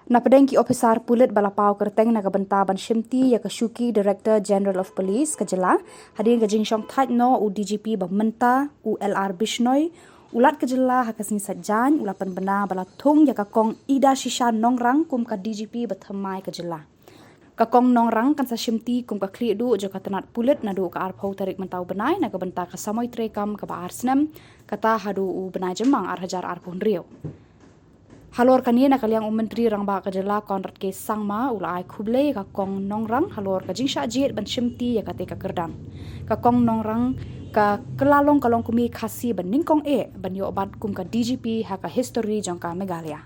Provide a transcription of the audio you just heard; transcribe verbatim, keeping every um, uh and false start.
Napdeng ki ophisar pulit ba la paw kyrteng na ka bynta ban shimti ïa ka shuki Director General of Police ka jylla, hadien ka jingshongthait noh u DGP ba mynta, u L R Bishnoi, u Lat ka jylla ha ka sngi Saitjaiñ u la pynbna ba la thung ïa ka Kong Idashisha Nongrang kum ka DGP ba thymmai ka jylla. Ka Kong Nongrang kan sa shimti kum ka khlieh duh jong ka tnat pulit naduh ka arphew tarik mynta u bnai na ka bynta ka samoi treikam kaba ar snem, kata haduh u bnai Jymmang ar hajar arphew hynriew. Halor kane, na ka liang u Myntri Rangbah ka jylla Conrad K Sangma u la ai khublei ïa ka Kong Nongrang halor ka jingshah jied ban shimti ïa kata ka kyrdan. Ka Kong Nongrang ka kylla long ka longkmie Khasi ba nyngkong eh ban ïoh bat kum ka DGP ha ka histori jong ka Meghalaya.